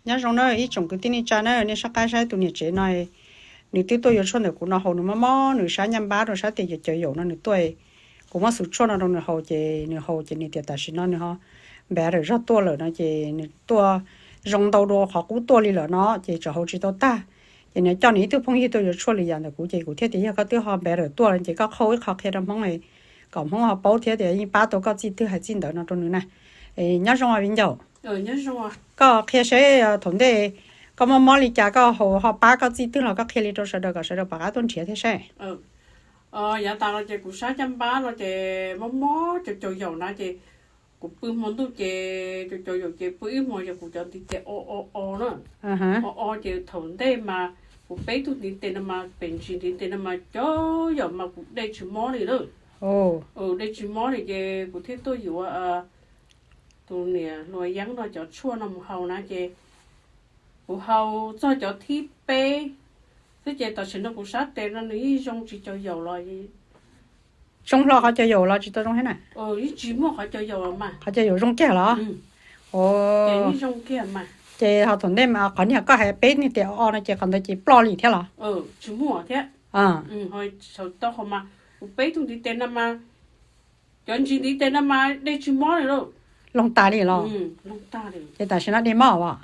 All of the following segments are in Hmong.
Nyob zoo na ib tsoom kwv tij neej tsa na, nej sab qab saib tus niam tsev no, nws twb tuaj yuav tshuaj ntawm kuv no haus, nws mob mob, nws sab nyaj npab rau sab tes cov caum yaum no nws tuaj. Kuv muab xub tshuaj no rau nws haus ces nws haus ces nws tias tam sim no nws ho npav rawm zog tuaj lawm no ces nws tuaj zoo ntau dua qhov qub tuaj li lawm no ces tseem haus tsis tau tag. Ces nws coj nws ib tug phooj ywg tuaj yuav tshuaj li yam ntawm kuv ces kuv thiaj tias yog koj twb ho npav rawm tuaj ces koj qhau ib qho qhia rau Hmoob kom Hmoob ho paub thiab tias yeej pab tau koj txij twg hais txij ntawd no rau nws na. Nyob zoo viv ncaus. Koj qhia seb thaum ntej koj mob mob li cas koj haus ho pab koj txij twg los koj qhia li rau sawv daws kom sawv daws pom qab tuaj nrhiav thiab seb. Yav tas no ces kuv sab caj npab no ces mob mob caum caum yaum na ces kuv pw hmo ntuj ces caum caum yaum ces pw ib hmos ces kuv cov ntiv tes o o o na. O o ces thaum ntej mas kuv peb tug ntiv tes no mas pem ntsis ntiv tes no mas cov yaum mas kuv de tsis mob li na. Kuv de tsis mob li ces kuv thiaj tuaj yuav tus niam hluas Yeeb no cov tshuaj no mus haus na ces kuv haus txog cov thib peb xwb ces tam sim no kuv sab tes no nws yeej zoo tsis caum yaum los. Zoo hlo qhov caum yaum los tsis tau zoo thiab na? Yeej tsis muaj qhov caum yaum los mas. Qhov caum yaum zoo kiag los? Ces zoo kiag mas. Ces ho thaum ntej qhov niag koj hais peb ntiv tes o o no ces qhov ntawd ces ploj li thiab los? Tsis muaj thiab. Tau hauv mas kuv peb tug ntiv tes no mas cov ntsis ntiv tes no mas de tsis mob li lauj. Loog tas li los? Ces tam sim no de mob os?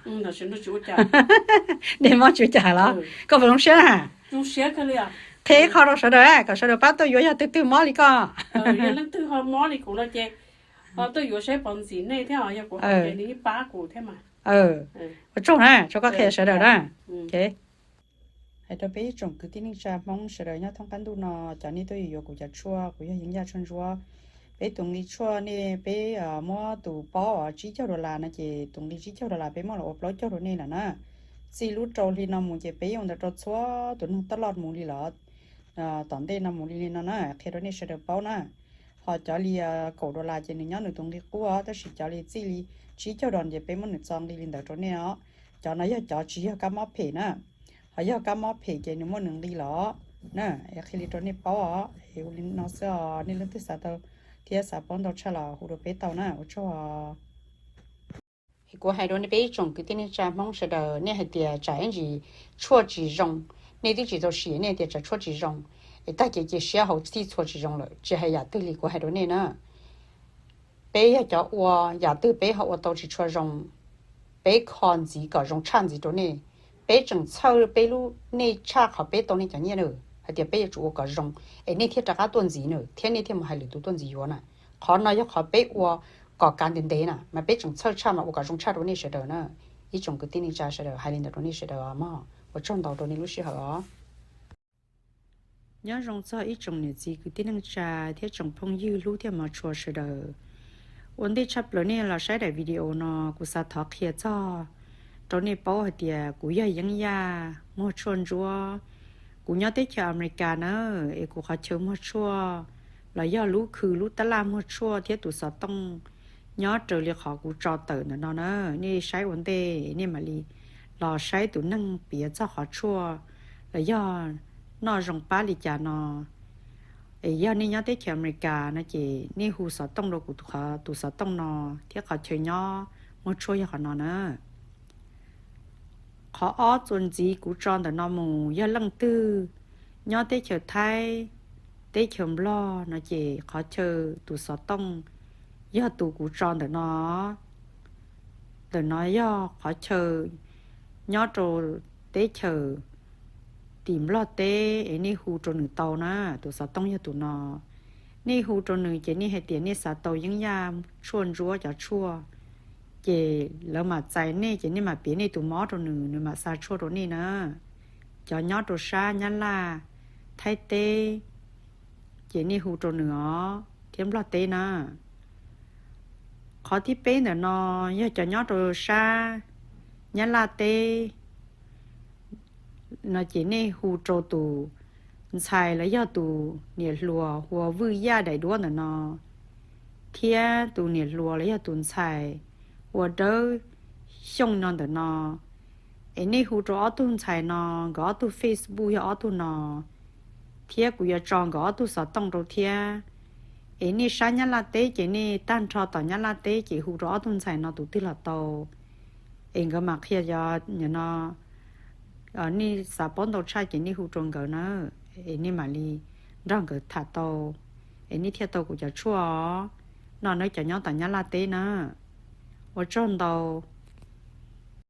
De mob tsis ua cas los? Koj puas zoo siab na? Qhia ib qho rau sawv daws kom sawv daws pab tuaj yuav yog twg twg mob li koj. Leej twg ho mob li kuv no ces ho tuaj yuav saib pov ntxiv nej thiab, yog kuv ho ces nws yeej pab kuv thiab mas. Ua tsaug na, tsaug koj qhia sawv daws na. Hais rau peb ib tsoom kwv tij neej tsa Hmoob sawv daws nyob thoob qab ntuj no, cov nej tuaj yuav kuv cov tshuaj, kuv yog Yeeb Yaj tshuaj ntsuab. Peb tus nqi tshuaj nej peb muab tus paub tsib caug dollar no ces tus nqi tsib caug dollar peb muab los ua plaub caug rau nej lawm na. Txij lub rau hli no mus ces peb yuav ua ntawd rau txhua tus neeg taj loj mus li lawm. Tom ntej no mus li li no na, qhia rau nej sawv daws paub na. Ho cov li kaum dollar ces nws nyob nws tus nqi qub, tab sis cov li txij li tsib caug dollar ces peb muab nws txo nqi li ntawd rau nej os. Cov no yog cov tsis yog kab mob phem na, ho yog kab mob phem ces nws muaj nws nqi los na. Qhia li rau nej paub os, ua li no xwb os, nej leej twg xav tau thiab xav paub ntau tshaj los hu rau peb tau na, ua tsaug. Kuv hais rau nej peb ib tsoom kwv tij neej tsa Hmoob sawv daws, nej hais tias tsam ib ntsis tshuaj tsis zoo, nej twb tsis tau sim nej tias tsam tshuaj tsis zoo, es tag kev cia siab haus txhij txhua tsis zoo lawm, tsis hais yam twg li kuv hais rau nej na. Peb yog cov ua, yam twg peb ho ua tau tsis tshua zoo, peb kho ntxiv kom zoo tshaj ntxiv rau nej. Peb tseem txhawj peb lub nej tshaj qhov peb tau nej cov nyiaj na, hais tias peb yuav tsum ua kom zoo, es nej thiaj rov qab tuaj ntxiv na, thiab nej thiaj mus hais lwm tus tuaj ntxiv yuav na. Qhov no yog qhov peb ua kom kav ntev ntev na, mas peb tseem txhawj tshaj mas ua kom zoo tshaj rau nej sawv daws na. Ib tsoom kwv tij neej tsa sawv daws, hais li ntawd rau nej sawv daws os mog, ua tsaug ntau rau nej lub sij hawm os. Nyob zoo txog ib tsoom niam txiv kwv tij neej tsa thiab tsoom phooj ywg hlub thiab hmov tshua sawv daws. Ua ntej tshaj plaws nej los saib daim video no, kuv xav thov qhia txog rau nej paub hais tias kuv yog Yeeb Yaj muag tshuaj ntsuab. Kuv nyob teb chaws Amelikas na, es kuv qhov chaw muag tshuaj los yog lub khw lub tab laj muag tshuaj thiab tus xov tooj nyob raws li qhov kuv tso tawm ntawm no na. Nej saib ua ntej nej mam li los saib tus neeg piav txog qhov tshuaj los yog noj zoo pab li cas no. Es yog nej nyob teb chaws Amelikas no ces nej hu xov tooj rau kuv tus xov tooj no thiab qhov chaw nyob muag tshuaj yog qhov no na. Qhov ob txuas ntxiv kuv tso ntawm no mus, yog leej twg nyob teb chaws Thaib, teb chaws Nplog no ces qhov chaw tus xov tooj yog tus kuv tso ntawm no. Ntawm no yog qhov chaw nyob rau teb chaws tim Nplog teb es nej hu rau nws tau na, tus xov tooj yog tus no. Nej hu rau nws ces nej hais tias nej xav tau Yeeb Yaj tshuaj ntsuab cov tshuaj, ces lawv mam txais nej ces nej mam piav nej tus mob rau nws, nws mam xa tshuaj rau nej na. Cov nyob rau sab Nyab Laj, Thaib teb, ces nej hu rau nws os, thiab Nplog teb na. Qhov thib peb ntawm no yog cov nyob rau sab Nyab Laj teb no ces nej hu rau tus ntxhais los yog tus niam hluas hu ua Vwj Yaj daim duab ntawm no, thiab tus niam hluas los yog tus ntxhais hu ua Dawb Xyooj no ntawm no. Es nej hu rau ob tug ntxhais no, nkawd ob tug Facebook yog ob tug no, thiab kuv yuav tso nkawd ob tug xov tooj rau thiab. Es nej sab Nyab Laj teb ces nej tag nrho tom Nyab Laj teb ces hu rau ob tug ntxhais no tus twg los tau. Es nkawd mam qhia, yog no nej xav paub ntau tshaj ces nej hu rau nkawd na, es nej mam li nrog nkawd tham tau, es nej thiaj tau kuv cov tshuaj os. No nawb cov nyob tom Nyab Laj teb na. Ua tsaug ntau.